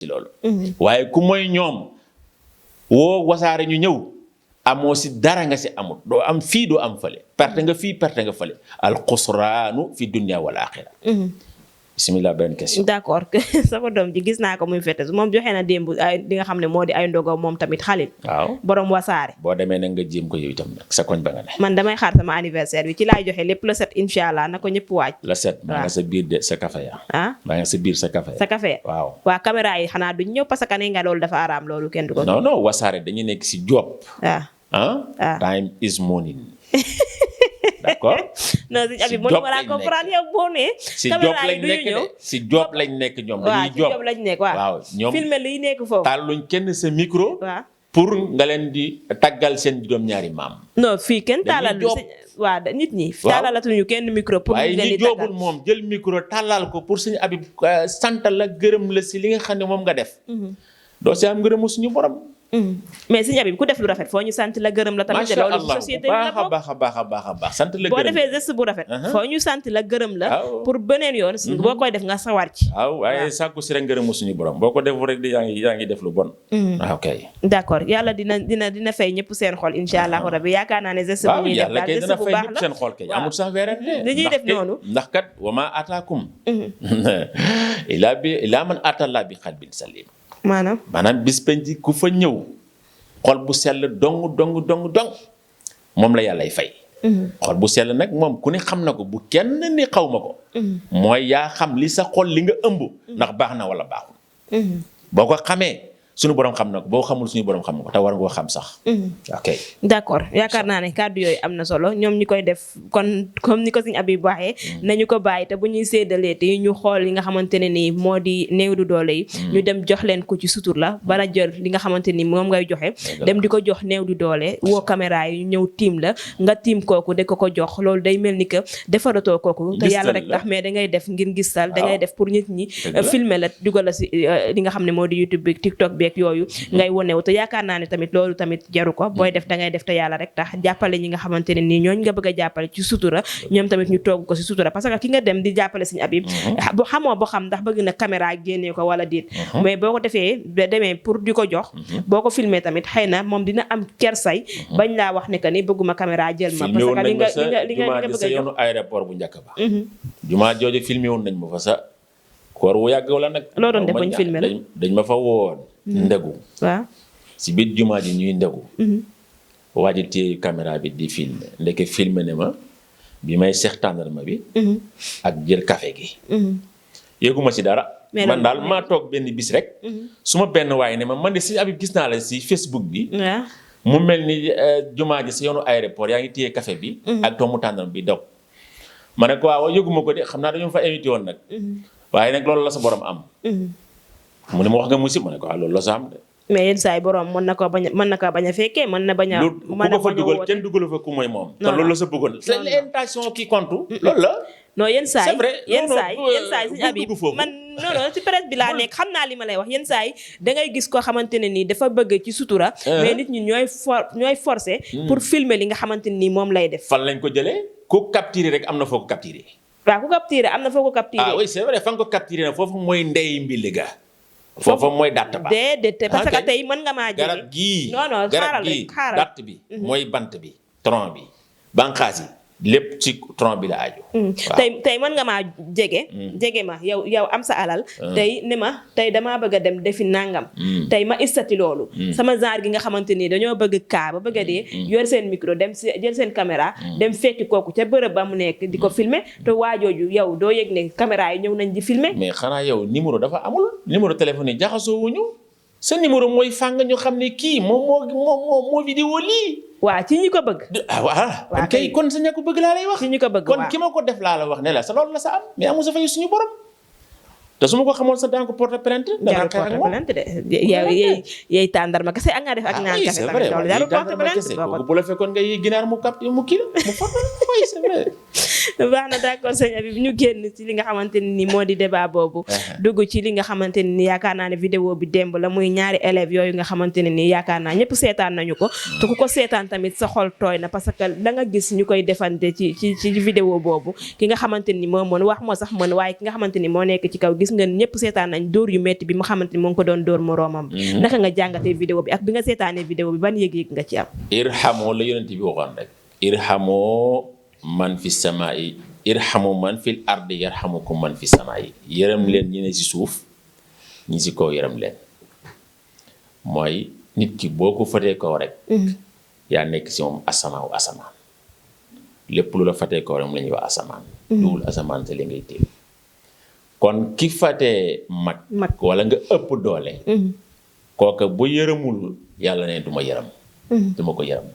ci loolu. waaye ku mooy ñoom woo Wassare ñu ñëw amoo si dara nga si amul doo am fii doo am fële perte nga fii perte nga fële al xusraanu fi dunya wal axira. bismillah benn question. d'accord sama doom ji gis naa ko muy fete moom joxe na démb li nga xam ne moo di ay ndogo moom tamit Khalil. waaw borom Wassare. boo demee nag nga jéem ko yow itam nag sa koñ ba nga ne. man damay xaar sama anniversaire bi ci laay joxe lépp le 7 incha allah na ko ñëpp waaj. le 7 maa nga sa biir de sa café ya. maa nga sa biir sa café. sa café waaw. waa caméra yi xanaa duñ ñëw parce que ne nga loolu dafa araam loolu kenn du ko. non non Wassare dañu nekk si job. time is money. d'accord. non si abi mënu ma laa comprendre yow boo nee. caméra yi duñu ñëw si job lañ nekk ñoom. dañuy job waaw si job lañ nekk waaw. ñoom filmé liy nekk foofu. tàlluñ kenn sa micro. waaw pour nga leen di taggal seen juróom-ñaari maam. non fii kenn tàllal waaw nit ñi. tàllalatuñu kenn micro. pour ñu leen di taggal waaye ñi joobul moom jël micro tàllal ko pour suñu abi sant la gërëm la si li nga xam ne moom nga def. doo si am ngërëmu suñu borom. mais sëñ Habib ku def lu rafet foo ñu sant la gërëm la tamit. macha allah société bi la bokk baax a baax sant la gërëm boo defee geste bu rafet. foo ñu sant la gërëm la. pour beneen yoon. boo koy def nga sawar ci. waaw waaye sàkku si rek ngërëmu suñu borom boo ko def rek yaa ngi def lu bon. ok d'accord yàlla dina fay ñëpp seen xol incha allahu rabbi yaakaar naa ne geste bu ñuy def daal geste bu baax la seen xol kay amul sax weerante. dañuy def noonu ndax kat wa ma ataakum ilaa man atalla bi qalbin salim. maanaam bis penc ku fa ñëw xol bu sell dong moom la yàllay fay. xol bu sell nag moom ku ne xam na ko bu kenn ni xaw ma ko. mooy yaa xam li sa xol li nga ëmb. ndax baax na wala baaxul. boo ko xamee suñu borom xam na ko boo xamul suñu borom xam na ko te war nga koo xam sax. ok d'accord yaakaar naa ne kàddu yooyu am na solo ñoom ñi koy def kon comme ni ko Sëñ Habib waxee. nañu ko bàyyi te bu ñuy séddalee te ñu xool li nga xamante ne nii moo di néew du doole yi. ñu dem jox leen ko ci sutur la bala jël li nga xamante ni moom ngay joxe. dem di ko jox néew du doole woo caméra yi ñëw tiim la nga tiim kooku de ko jox loolu day mel ni que defaratoo kooku. te yàlla rek tax mais dangay def ngir gisal dangay def pour nit ñi filmer la dugal la si li nga xam ne moo di YouTube bi TikTok bi yooyu ngay wonewu te yaakaar naa ne tamit loolu tamit jaru ko booy def dangay def te yàlla rek tax jàppale ñi nga xamante ne nii ñooñ nga bëgg a jàppale ci sutura ñoom tamit ñu togg ko si sutura parce que ki nga dem di jàppale Sëñ Habib bu xamoo boo xam ndax bëgg na caméra génnee ko wala déet mais boo ko defee demee pour di ko jox boo ko filmé tamit xëy na moom dina am kersay bañ laa wax ne que ni bëgguma caméra jël ma parce que li nga bëgg a jox yoonu aéroport bu njëkk ba jumaa jooju filmé woon nañ ma fa sa koor wu yàgg wala nag loo doon def bañ filmé la dañ ma fa woon ndegu waaw si biir jumaa ji ñuy ndegu waa ji téye caméra bi di filmé ndeke filmé ne ma bi may seex tàndarma bi ak jël café gi yéeguma si dara man daal maa toog benn bis rek su ma benn waaye ne ma man de Sëñ Habib gis naa la si Facebook bi mu mel ni jumaa ji si yoonu aéroport yaa ngi téye café bi ak doomu tàndarma bi daw ma ne ko waaw yëguma ko de xam naa dañoo fa invité woon nag waaye nag loolu la sa borom am mu ne ma wax nga musib ma ne ko waaw loolu la sa am de mais yenn saa yi borom mën na ko bañ a fekkee mën na bañ a ku ko fa dugal kenn dugalu fa ku mooy moom te loolu la sa bëggoon c'est l'intention qui compte loolu la non yenn saa yi yenn saa yi Sëñ Habib foofu man non ci presse bi laa nekk xam naa li ma lay wax yenn saa yi da ngay gis koo xamante ne nii dafa bëgg ci sutura mais nit ñi ñooy forcer pour filmer li nga xamante ne nii moom lay def fan lañ ko jëlee ku capturé rek am na foo ko capturé waaw ku capturé am na foo ko capturé oui c'est vrai fan ko capturé na foofu mooy ndey mbi ga foofu mooy datt ba déedéet parce que tey mën nga maa jege garab gii non garab gii datt bi mooy bant bi tronc bi banqaas yi lépp ci tronc bi la aju tey mën nga maa jege ma yow am sa alal tey ne ma tey damaa bëgg a dem defi nangam tey ma istati loolu sama genre gi nga xamante nii dañoo bëgg kaa ba bëgg a dee yor seen micro dem jël seen caméra dem fekki kooku ca bërëb ba mu nekk di ko filmer te waajooju yow doo yëg ne caméra yi ñëw nañ di filmer mais xanaa yow numéro dafa amul numéro téléphone yi jaxasoo wuñu sa numéro mooy fàng ñu xam ne kii moo vidéo lii waaw ci ñi ko bëgg waaw kay kon sa ña ko bëgg laa lay wax ci ñi ko bëgg kon ki ma ko def laa la wax ne la sa loolu la sa am mais amu sa fay suñu borom te su ma ko xamoon sa daan ko porter plainte jarul porter plainte de yow tàndarma kese ak nga def ak naan café tamit loolu jarul porter plainte bu la fekkoon nga yi ginaar mu kii la mu forter oui c'est vrai baax na d'accord Sëñ Habib ñu génn ci li nga xamante ne ni moo di débat boobu dugg ci li nga xamante ne ni yaakaar naa ne vidéo bi démb la muy ñaari élèves yooyu nga xamante ne ni yaakaar naa ñëpp seetaan nañu ko te ku ko seetaan tamit sa xol tooy na parce que da nga gis ñu koy defante ci vidéo boobu ki nga xamante ni moo mën wax moo sax mën waaye ki nga xamante ni moo nekk ci kaw gis gis nga ñëpp seetaan nañ dóor yu metti bi mu xamante ni moo ngi ko doon dóor moroomam. naka nga jàngatee vidéo bi ak bi nga seetaanee vidéo bi ban yëg-yëg nga ci am. irhamu la yonent bi waxoon rek. irhamu man fi samaa'i irhamu man fil ardi yarhamukum man fi samaa'i yërëm leen ñi ne ci suuf ñi ci kaw yërëm leen mooy nit ki boo ko fatee kaw rek. yaa nekk ci moom asamaan lépp lu la fatee kaw rek mu la ñuy wax asamaan. duwul asamaan te li ngay téye kon ki fatee mag. wala nga ëpp doole. kooka bu yërëmul yàlla ne du ma yërëm. du ma ko yërëm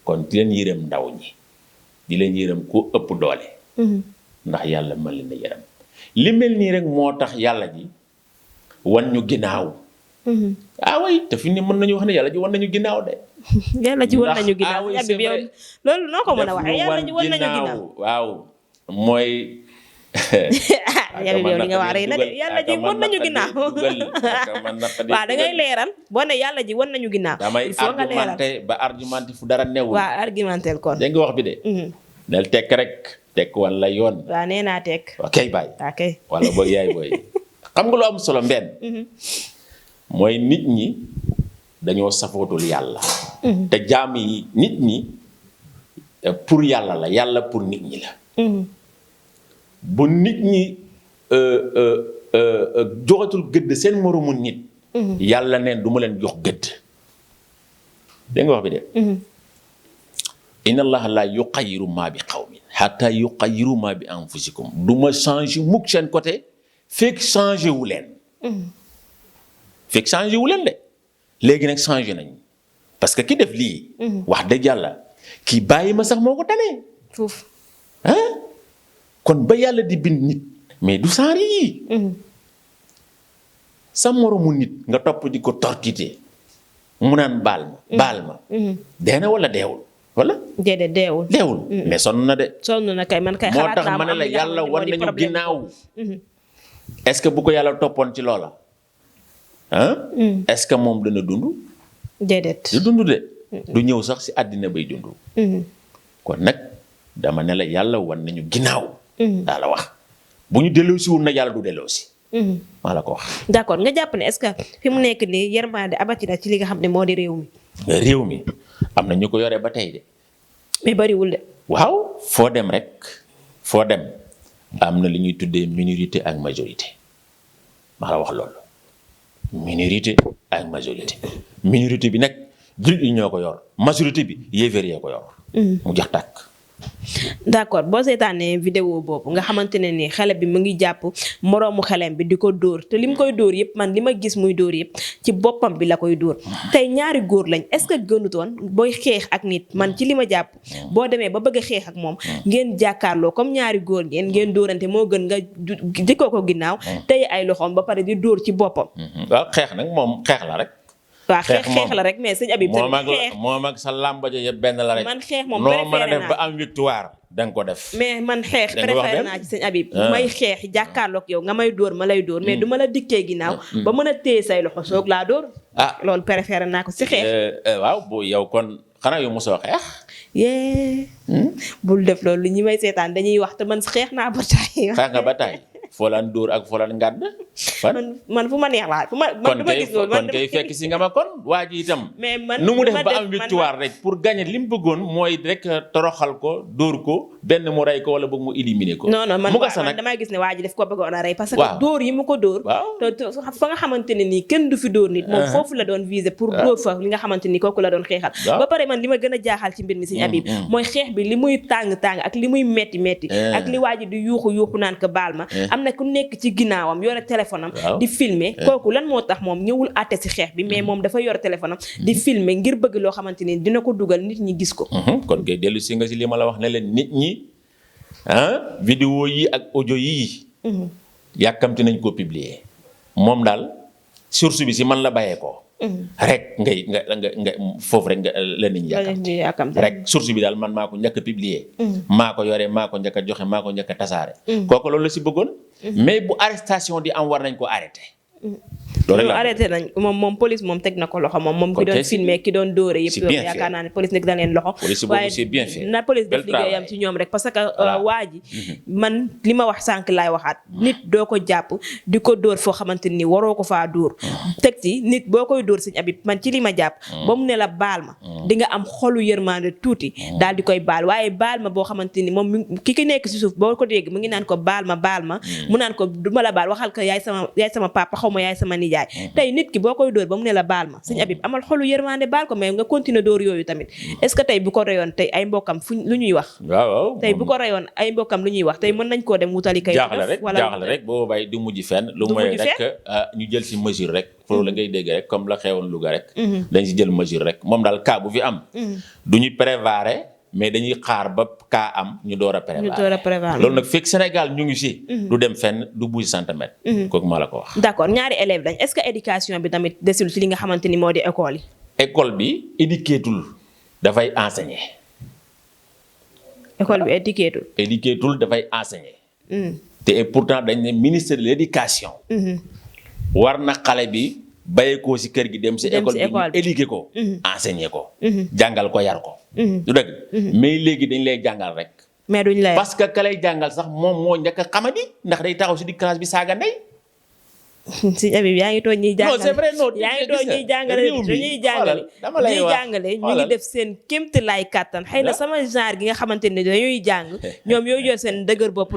kon di leen yërëm ndaw ñi di leen yërëm ku ëpp doole. ndax yàlla mën leen a yërëm li mel nii rek moo tax yàlla ji wan ñu ginnaaw. way te fi ne mën nañu wax ne yàlla ji wan nañu ginnaaw de. yàlla ji wan nañu ginnaaw loolu noo ko mën a waxee yàlla ji wan nañu ginnaaw waaw mooy. yow li nga wax rek na de yàlla ji wan nañu ginnaaw. waaw da ngay leeral boo ne yàlla ji wan nañu ginnaaw. damay argumenté ba argumenté fu dara newul. waaw argumenté kon. dégg nga wax bi de. del tekk rek tekk wala yoon. waaw nee naa tekk. ok baay. ok wala booy yaay booy. xam nga lu am solo mbenn. mooy nit ñi dañoo safootul yàlla. te jaam yi nit ñi pour yàlla la yàlla pour nit ñi la. bu nit ñi joxatul gëdd seen moromu nit. yàlla neen du ma leen jox gëdd. dégg nga wax bi de. inna allaha la yuqayyiru ma bi qawmin hatta yuqayyiru ma bi anfusikum du ma changé mukk seen côté fekk changé wu leen. fekk changé wu leen de léegi nag changé nañ parce que ki def lii. wax dëgg yàlla kii bàyyi ma sax moo ko tane. foofu. kon ba yàlla di bind nit. mais du saar yi. sa moromu nit nga topp di ko tortité mu naan baal ma. baal ma. dee na wala deewul wala. déedéet deewul. deewul mais sonn na de. sonn na kay man kay xalaat naa moo tax ma ne la yàlla war nañu ginnaaw. est-ce que bu ko yàlla toppoon ci loola. est-ce que moom dana dund. déedéet du dund de. du ñëw sax si àddina bay dund. kon nag dama ne la yàlla war nañu ginnaaw. daa la wax bu ñu delloosiwul nag yàlla du delloosi. maa la ko wax. d'accord nga jàpp ne est-ce que fi mu nekk nii yërmande abati na ci li nga xam ne moo di réew mi. réew mi am na ñu ko yoree ba tey de. mais bariwul de. waaw foo dem rek foo dem am na li ñuy tuddee minorité ak majorité maa la wax loolu. minorité ak majorité. minorité bi nag jullit yi ñoo ko yor majorité bi yéeféer yee ko yor. mu jax tàkk. d'accord boo seetaanee vidéo boobu nga xamante ne ni xale bi mu ngi jàpp moroomu xelem bi di ko dóor te li mu koy dóor yëpp man li ma gis muy dóor yëpp ci boppam bi la koy dóor tey ñaari góor lañ est-ce que gënutoon booy xeex ak nit man ci li ma jàpp boo demee ba bëgg a xeex ak moom ngeen jàkkaarloo comme ñaari góor ngeen dóorante moo gën nga dikkoo ko ginnaaw tey ay loxoom ba pare di dóor ci boppam. waaw xeex nag moom xeex la rek. waaw xeex la rek mais sëñ Habib moom ak sa làmbajo yëpp benn la rek. man xeex moom noo mën a def ba am victoire da nga ko def. mais man xeex préféré naa ci sëñ Habib may xeex jàkkaarloog yow nga may dóor ma lay dóor mais du ma la dikkee ginnaaw ba mën a téye say loxo soog laa dóor. loolu préféré naa ko si xeex. waaw bu yow kon xanaa yow mosoo xeex. bul def loolu ñi may seetaan dañuy wax te man xeex naa ba taay. xeex nga ba taay foo laan dóor ak foo laan ngàdd. man fu ma neex laa fu ma man du ma gis loolu kon kay fekk si nga ma kon waa ji itam. mais man nu mu def ba am victoire rek pour gagner li mu bëggoon mooy rek toroxal ko dóor ko benn mu rey ko wala bëgg mu éliminer ko. non man damay gis ne waa ji daf ko bëggoon a rey. parce que dóor yi mu ko dóor. te fa nga xamante ne nii kenn du fi dóor nit. moom foofu la doon viser pour dóor fa li nga xamante ni kooku la doon xeexal. ba pare man li ma gën a jaaxal ci mbir mi Sëñ Habib mooy xeex bi li muy tàng ak li muy metti ak li waa ji di yuuxu naan ko baal ma am na ku nekk ci ginnaawam yore téléphone am di filmer kooku lan moo tax moom ñëwul àtte ci xeex bi mais moom dafa yor téléphone am di filmer ngir bëgg loo xamante ni dina ko dugal nit ñi gis ko. kon kay dellu si nga si li ma la wax ne leen nit ñi vidéo yi ak audio yi yàkkamti nañ ko publier moom daal source bi si man la bàyyee ko rek nga foofu rek nga la nit ñi yàkkamti rek source bi daal man maa ko njëkk a publier maa ko yore maa ko njëkk a joxe maa ko njëkk a tasaare kooku loolu la si bëggoon mais bu arrestation di am war nañ ko arrêté loolu la arrêté nañ moom police moom teg na ko loxo moom ki doon filmer ki doon dóore yëpp yaakaar naa ne police nekk na leen loxo waaye na police def liggéeyam ci ñoom rek parce que waa ji man li ma wax sànq laay waxaat nit doo ko jàpp di ko dóor foo xamante ni waroo ko faa dóor teg ci nit boo koy dóor Sëñ Habib man ci li ma jàpp ba mu ne la baal ma di nga am xolu yërmande tuuti daal di koy baal waaye baal ma boo xamante ni moom ki nekk si suuf boo ko dégg mu ngi naan ko baal ma mu naan ko du ma la baal waxal ko yaay sama papa xaw ma yaay sama nijaay tey nit ki boo koy dóor ba mu ne la baal ma Sëñ Habib amal xolu yërmande baal ko mais nga continuer dóor yooyu tamit est-ce que tey bu ko reyoon tey ay mbokkam lu ñuy wax waaw tey bu ko reyoon ay mbokkam lu ñuy wax tey mën nañ koo dem wutali kay jaaxle rek boo bay du mujj fenn lu mooy rek ñu jël si mesure rek foofu la ngay dégg rek comme la xewoon Louga rek dañ si jël mesure rek moom daal cas bu fi am du ñu prévoir mais dañuy xaar ba cas am ñu door a prévoir loolu nag fekk Sénégal ñu ngi si du dem fenn du bouger centimètre kooku maa la ko wax d'accord ñaari élèves lañ est-ce que éducation bi tamit desul ci li nga xamante ni moo di école yi école bi éduqueetul dafay enseigner école bi éduqueetul dafay enseigner te pourtant dañ ne ministre de l'éducation war na xale bi bàyyeekoo si kër gi dem si école bi ñu éduquer ko enseigner ko jàngal ko yar ko du dëgg mais léegi dañ lay jàngal rek mais duñ lay parce que ka lay jàngal sax moom moo njëkk a xamadi ndax day taxaw si di classe bi saaga ndey Sëñ Habib yaa ngi tooñ ñuy jàngale non c'est vrai non yaa ngi tooñ ñuy jàngale ñuy jàngale ñu ngi def seen kémti laay kàttan xëy na sama genre gi nga xamante ne dañuy jàng ñoom yooyu yor seen dëgër bopp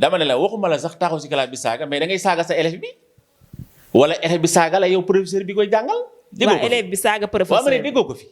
dama ne la waxuma la sax taxaw si classe bi saaga mais da ngay saaga sa élève bi wala élève bi saaga la yow professeur bi koy jàngal waaw élève bi saaga professeur waaw ma ne déggoo ko fi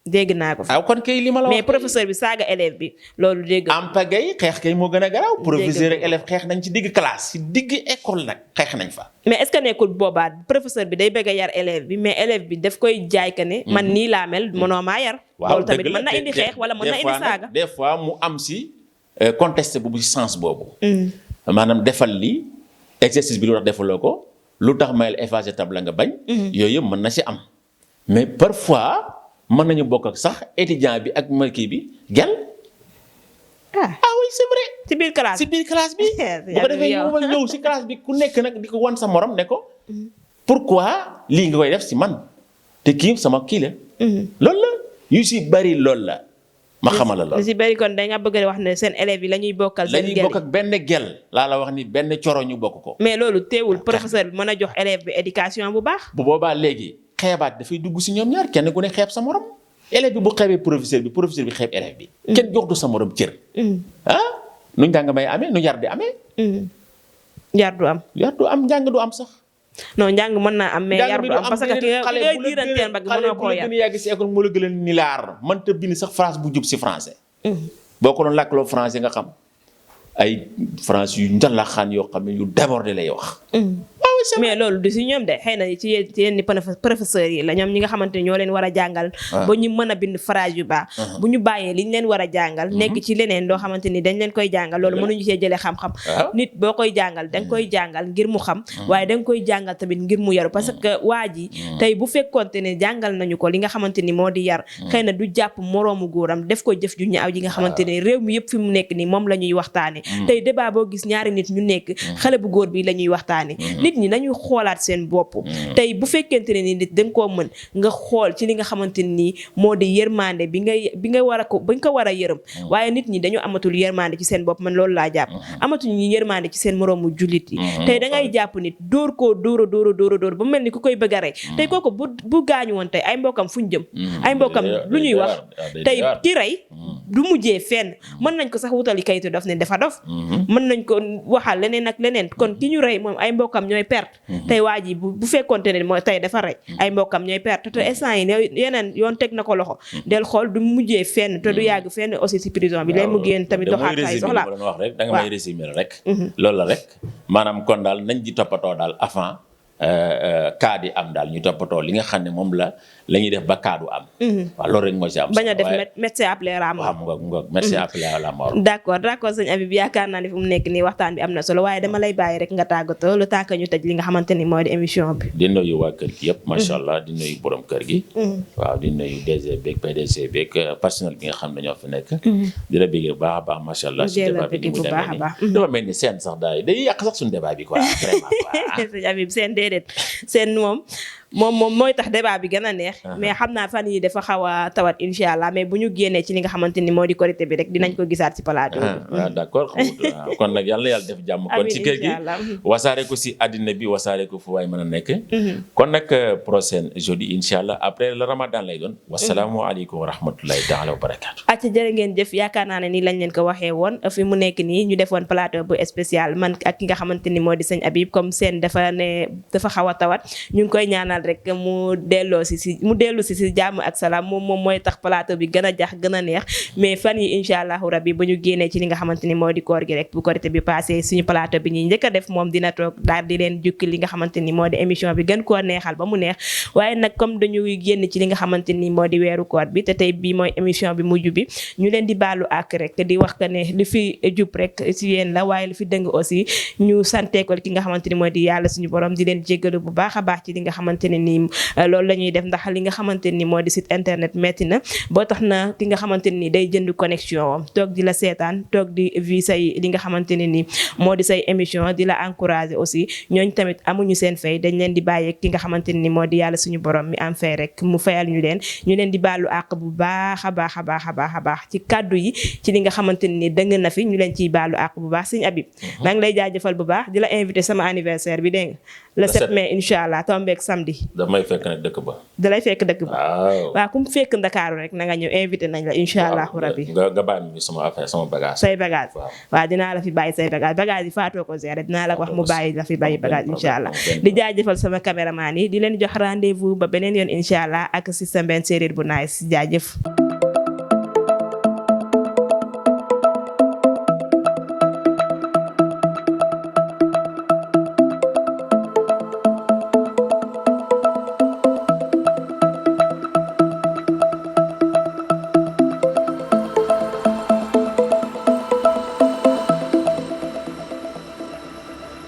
dégg naa ko fi kon kay li ma la wax mais professeur bi saaga élève bi loolu dégg am pagay xeex kay moo gën a garaaw professeur ak élève xeex nañ ci digg classe ci digg école nag xeex nañ fa mais est-ce que nekkul boobaa professeur bi day bëgg a yar élève bi mais élève bi daf koy jaay que ne man nii laa mel mënoo maa yar loolu tamit mën na indi xeex wala mën na indi saaga des fois mu am si contexte bu sens boobu maanaam defal li exercice bi lu tax defaloo ko lu tax mayel effacer table nga bañ yooyu yëpp mën na si am mais parfois mën nañu bokk ak sax étudiant bi ak kii bi gel oui c'est vrai ci biir classe bi bu ko defee ñu ma ñëw si classe bi ku nekk nag di ko wan sa morom ne ko pourquoi lii nga koy def si man te kii sama kii la loolu la yu si bari loolu la ma xamal la loolu si bari kon da nga bëgg wax ne seen élèves yi la ñuy bokkal seen gel bokk ak benn gel laa la wax ni benn coro ñu bokk ko mais loolu teewul professeur bi mën a jox élève bi éducation bu baax bu boobaa léegi xeebaat dafay dugg si ñoom ñaar kenn ku ne xeeb sa morom élève bi bu xeebee professeur bi xeeb élève bi kenn jox du sa morom cër nu njàng may amee nu yar di amee yar du am njàng du am sax non njàng mën naa am mais yar du am parce que ki ngay diiranteen ba mënoo koo yar xale bu la gën a yàgg si école moo la gën a nilaar mënta bind sax phrase bu jub si français boo ko doon làkkloo français nga xam ay phrase yu njalaxaan yoo xam ne yu débordé lay wax mais loolu du si ñoom de xëy na ci yenn professeurs yi la ñoom ñi nga xamante ni ñoo leen war a jàngal ba ñu mën a bind phrase yu baax bu ñu bàyyee li ñu leen war a jàngal nekk ci leneen loo xamante ni dañ leen koy jàngal loolu mënuñu see jëlee xam-xam nit boo koy jàngal da nga koy jàngal ngir mu xam waaye da nga koy jàngal tamit ngir mu yaru parce que waa ji tey bu fekkoonte ne jàngal nañu ko li nga xamante ni moo di yar xëy na du jàpp moroomu góoram def ko jëf ju ñaaw ji nga xamante ne réew mi yëpp fi mu nekk ni moom la ñuy waxtaane tey débat boo gis ñaari nit ñu nekk xale bu góor bi la ñuy waxtaane nit ñi nañu xoolaat seen bopp tey bu fekkente ne ni nit da nga koo mën nga xool ci li nga xamante ni moo di yërmande bi nga war a ko bañ ko war a yërëm waaye nit ñi dañu amatul yërmande ci seen bopp man loolu laa jàpp amatuñu ñi yërmande ci seen moroomu jullit yi tey da ngay jàpp nit dóor koo dóor ba mel ni ku koy bëgg a rey tey kooku bu gaañu woon tey ay mbokkam fuñ jëm ay mbokkam lu ñuy wax tey ki rey du mujjee fenn mën nañ ko sax wutali kayitu dof ne dafa dof mën nañ ko waxal leneen ak leneen kon ki ñu rey moom ay mbokkam ñooy perte tey waa ji bu fekkonte ne mooy tey dafa rey ay mbokkam ñooy perte te instant yi yeneen yoon teg na ko loxo del xool du mujjee fenn te du yàgg fenn aussi si prison bi lay mu génn tamit doxaat ay soxla wax rek da nga may résumer rek loolu la rek maanaam kon daal nañ di toppatoo daal avant cas di am daal ñu toppatoo li nga xam ne moom la ñuy def ba cas du am. waaw loolu rek moo ci am. bañ a def médecin appelé à la mort. waaw mu ngoog médecin appelé à la mort. d'accord sëñ Habib yaakaar naa ne fu mu nekk nii waxtaan bi am na solo waaye dama lay bàyyi rek nga tàggatoo le temps que ñu tëj li nga xamante ni moo di émission bi. di nuyu waa kër gi yëpp macha allah di nuyu borom kër gi. waaw di nuyu DG beeg PDC beeg personnel bi nga xam ne ñoo fi nekk. di la bëgg bu baax a baax macha allah. si débat bi ni mu demee nii dafa mel ni seen sax day yàq sax suñu débat bi quoi vraiment quoi. sëñ Habib seen déedéet seen moom mooy tax débat bi gën a neex. mais xam naa fan yi dafa xaw a tawat incha allah mais bu ñu génnee ci li nga xamante ni moo di korité bi rek dinañ ko gisaat ci plateau bi. waaw d'accord kon nag yàlla def jàmm kon ci kër gi wasaare ko si àddina bi wasaare ko fu waay mën a nekk. kon nag prochaine jeudi incha allah après le ramadan lay doon. wasalaamualeykum wa rahmatulahi taala wa barakaatu. acca jërë ngeen jëf yaakaar naa ne nii lañ leen ko waxee woon fi mu nekk nii ñu defoon plateau bu spécial man ak ki nga xamante ni moo di sëñ Habib comme seen dafa xaw a tawat ñu ngi koy ñaanal rek mu dellu si jàmm ak salaam moom mooy tax plateau bi gën a jax gën a neex mais fan yi incha allahu rabbi ba ñu génnee ci li nga xamante ni moo di koor gi rek bu korité bi passé suñu plateau bi ñuy njëkk a def moom dina toog daal di leen jukki li nga xamante ni moo di émission bi gën koo neexal ba mu neex waaye nag comme dañuy génn ci li nga xamante ni moo di weeru koor bi te tey bii mooy émission bi mujj bi ñu leen di baalu ak rek di wax que ne li fi jub rek si yéen la waaye li fi dëng aussi ñu santeekol ki nga xamante ni moo di yàlla suñu borom di leen jéggalu bu baax a baax ci li nga xamante ne nii loolu la ñuy def ndax li nga xamante ni moo di site internet metti na boo tax na ki nga xamante ni day jënd connexion am toog di la seetaan toog di vi say li nga xamante ne ni moo di say émission di la encourager aussi ñooñ tamit amuñu seen fay dañ leen di bàyyi ki nga xamante ni moo di yàlla suñu borom mi am fay rek mu fayal ñu leen di baalu àq bu baax a baax a baax a baax a baax ci kàddu yi ci li nga xamante ni dëng na fi ñu leen ciy baalu àq bu baax sëñ Habib maa ngi lay jaajëfal bu baax di la invité sama anniversaire bi dégg nga le 7 mai incha allah tombeek samedi. damay fekk nag dëkk ba. da lay fekk dëkk ba. waaw ku mu fekk Ndakaaru rek na nga ñëw invité nañ la incha allahu rabbi. nga bàyyi mi sama affaire sama bagage. say bagage waaw dinaa la fi bàyyi say bagage yi faatoo ko gérer dinaa la wax mu bàyyi la fi bàyyi bagage incha allah. di jaajëfal sama caméraman yi di leen jox rendez-vous ba beneen yoon incha allah ak système benn séeréer bu nice jaajëf.